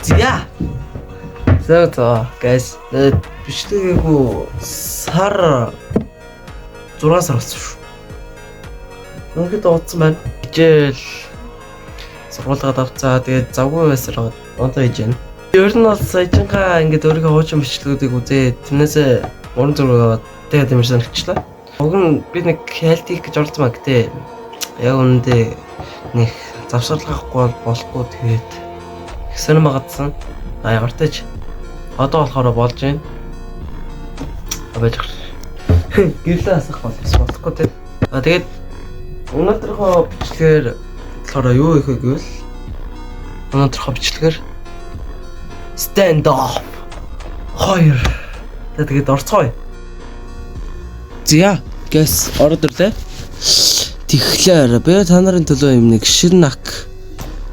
За. За за guys, бичлэгээгүй сар 6 сар болсон шүү. Үнэхээр удсан байна. Хичээл сургуулиуд авцаа. Тэгээд завгүй байсаар онтой хийж байна. Ер нь бол саяжингаа ингээд өөрийнхөө хуучин бичлэгүүдийг үзээд тэрнээсээ уран зураг аваад тэгээд юм санагчлаа. Уг нь би нэг хайлт хийх гэж оролцсон ба гэтээ яг үнэндээ нэг завсарлахгүй бол болохгүй, тэгээд их сонирн магадсан. А ягартай ч одоо болохоор болж байна. А байж гэрлээ асах бол бас болохгүй те. А тэгээд өнөөдрийнхөө бичлэгээр болохоор юу их вэ гэвэл өнөөдрийнхөө бичлэгээр Standoff 2. Тэгээд орцгоё. За, guys, ороод ирлээ. Тэгэхээр би та нарын төлөө юм нэг ширнак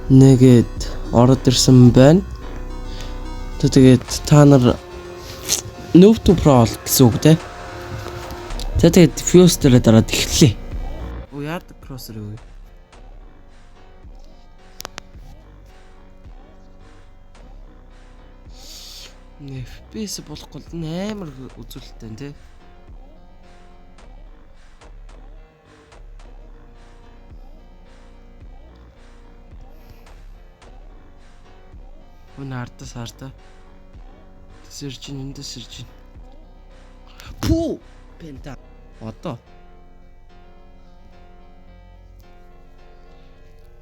нэгэд ороод ирсэн байна. Тэгээд та нар Noob to Pro гэсэн үг те. За, тэгээд Fuse дээр дараад эхэллээ. Оо, яадаг crosser юу вэ? FPS болохгүй л амар үзүүлэлттэй те. Үн ардаас ардаа. Тэсэрч ин эндээс ирж ин. Пүү! Пента. Одоо.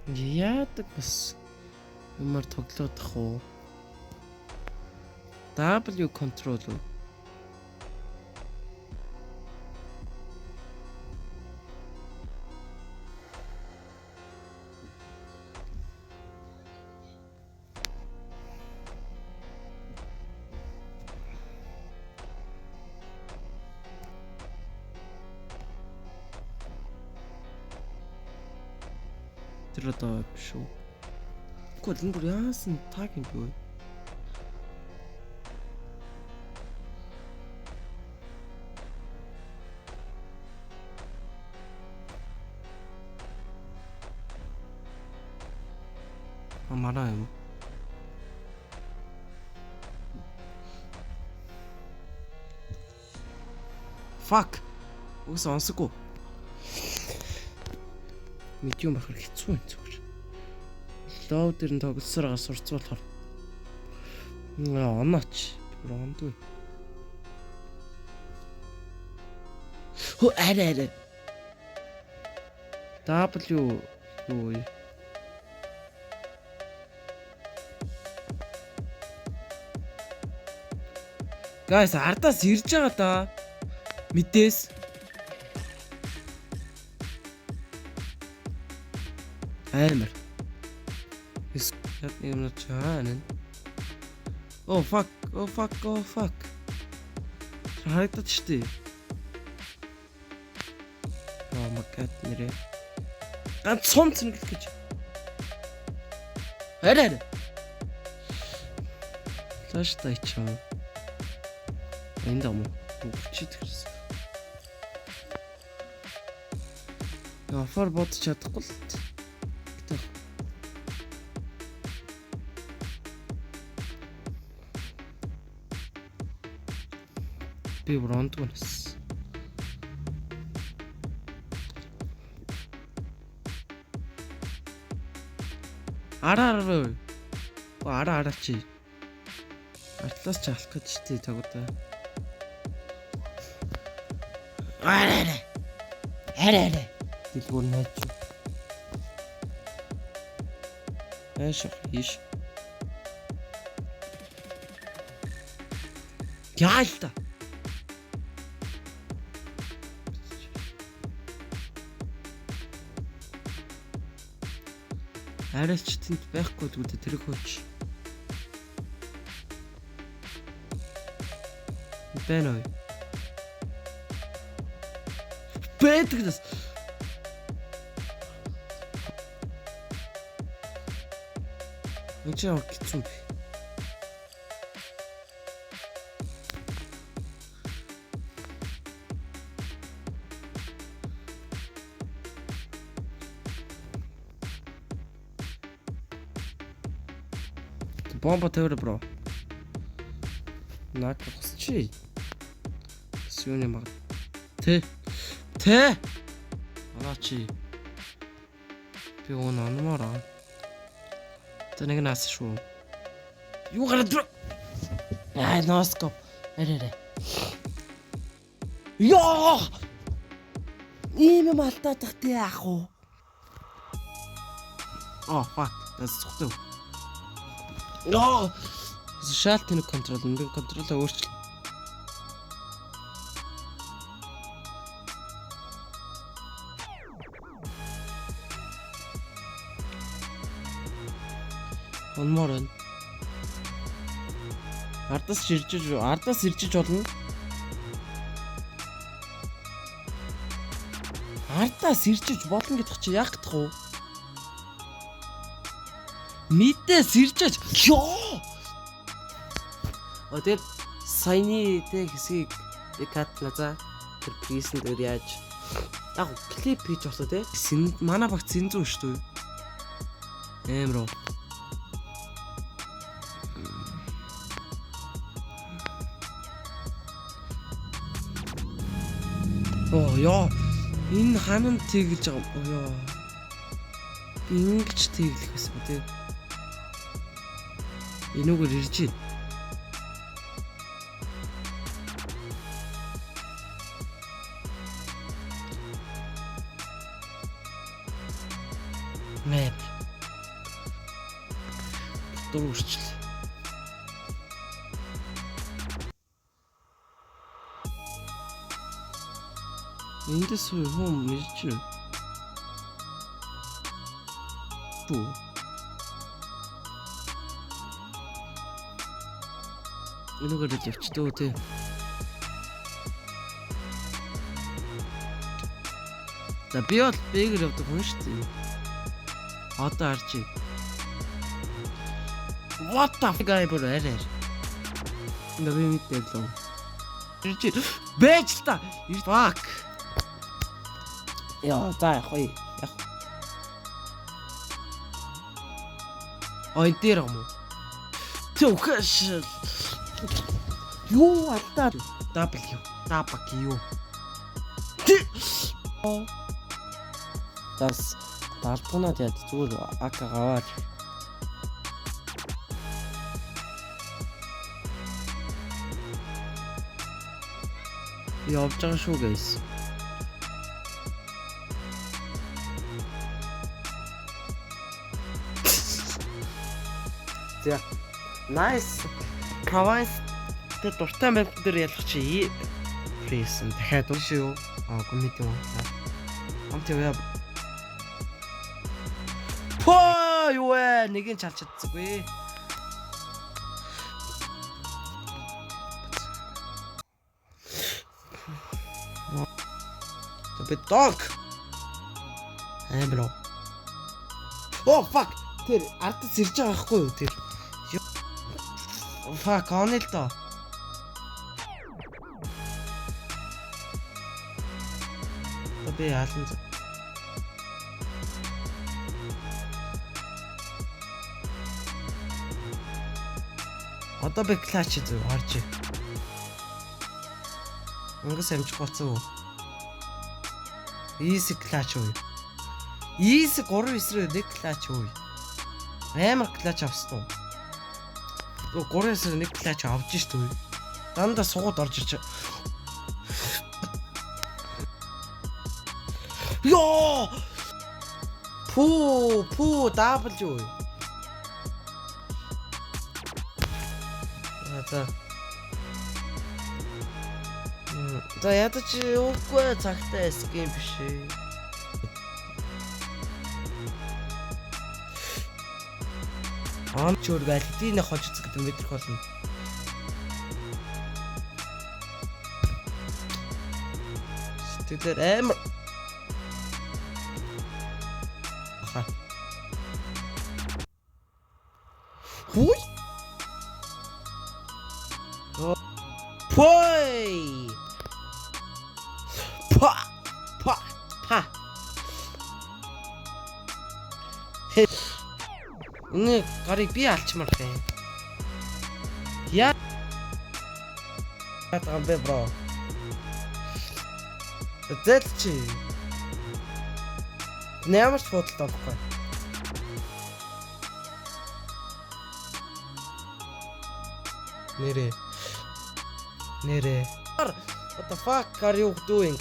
Яадаг бас юмар тоглоод ах уу? W control уу? Тэр одоо биш үү? Гэхдээ энэ бүр яасан таг юм бэ? А мараа юм. Fuck. Үгүйс онсохгүй. Medium бахар хэцүү юм зүгээр. Low дээр нь тоглосоор байгаа сурцсан болохоор. Онооч. Бүр ондгүй. Хөө, арай арай. W юу вэ? Guys, ардаас ирж байгаа да. Мэдээс. Амар. Яг юм чаа нэ. Oh fuck, oh fuck, oh fuck. Харагдаад штий. Oh my god, нэрээ. Ганц сум цэнгэлэх гэж. Арай арай. Флаш тайчаа. Энд юм уу? Өгчээд хэрсэн. Яфар бодож чадахгүй л. Гэтэ. Би бүр ондгүй нэс. Ара ара. Ара ара чи. Артлаас ч алах гэж тий тагуудаа. Ара ара. Ара ара. Дэлгүүр найч. Ааш хийш. Яа л та. Арайч тэнд байхгүй л үү тэр хөөч. Байна уу? Байдаг гэс. Энд чи ямар хэцүү юм бэ? Бомба тавиар, bro. Нак хосчи. Сүүний маг. Тэ. Тэ. Анаа чи. Би уун анмаар. За, нэг нас шүү. Юу гараад bro? Аа, no scope. Арай арай. Йоо! Ийм юм алдаад тах тий яах вэ? Oh, fuck. That's цухтай. Йоо! Шал тэнэг control. Би control оо өөрчил. Онмоор байна. Ардаас иржиж болно. Ардаас иржиж болно гэдэг чи яах гэдэг вэ? Мэдээс иржиж ёо. О, тэгээд саяны тэ хэсгийг би cut лаа, за. Тэр prison дээр яаж яг клип хийж болоо те. Син манай багт сэнзүү шүү дээ. Амар уу. Оо ёо. Энэ ханан тэглэж байгаа. Оо ёо. Би ингэж тэглэх байсан ба тий. Энүүгээр ирж байна. Нэп. Дуруу өрчлээ. Эндээс хүм ирж байна. Бүү. Энүүгээр л явчихдөө тий. За, би бол бэгэр явдаг хүн шүү дээ. Одоо харж байна. What the fuck, guy, бүр арай. Ингээ би мэдээ лөө. Ирж байж л та. Fuck. Яа, за яг уу. Яг. А, энэ дээр юм уу? Түүхэш. Юу алдаа. W. W. Тас далдгнаад яд зүгээр АК аваад. Явж байгаа шүү, guys. За. Nice. Province тэр дуртай map дээр ялах чи prison дахиад биш юу? Аа, үгүй мэд юм. Амт яваа. Поо, юу вэ? Нэг нь чалж чадсаггүй. Би dog. Амар. Oh, fuck. Тэр ардас ирж байгаа байхгүй юу тэр? Fuck, он л доо. Би алан. Одоо би clutch зү харж. Өнгөс амжих болсон уу? Easy clutch уу? Easy 3 9 рүү 1 clutch уу? Амар clutch авсан уу? 3 9 рүү 1 clutch авч штэ үү? Дандаа сугууд орж ирч. Йоо! Пүү, пүү, W. А, за. За, ядаж үгүй цагтаа skin биш ээ. Ам ч өөр аль хэдийн хож үзэх гэдэг мэдрэх болно. Сэтгэлээр амар. Аха. Хуй. Пой. Па. Па. Па. Энэ гарыг би алчмаар байна. Яа байгаа юм бэ, bro? Зэл чи. Ямар ч бодолд орохгүй. Нэрээ. Нэрээ. What the fuck are you doing?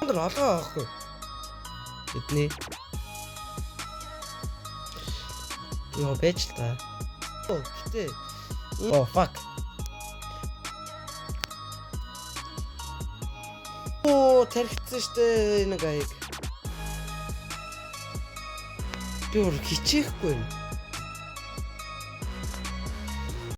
Өндөр олгоо авахгүй. Эдний. Йоо, бэж л та. Оо, гэтээ. Oh, fuck. Оо, тархицсан штэ энэ гайг. Би бүр хичээхгүй юм.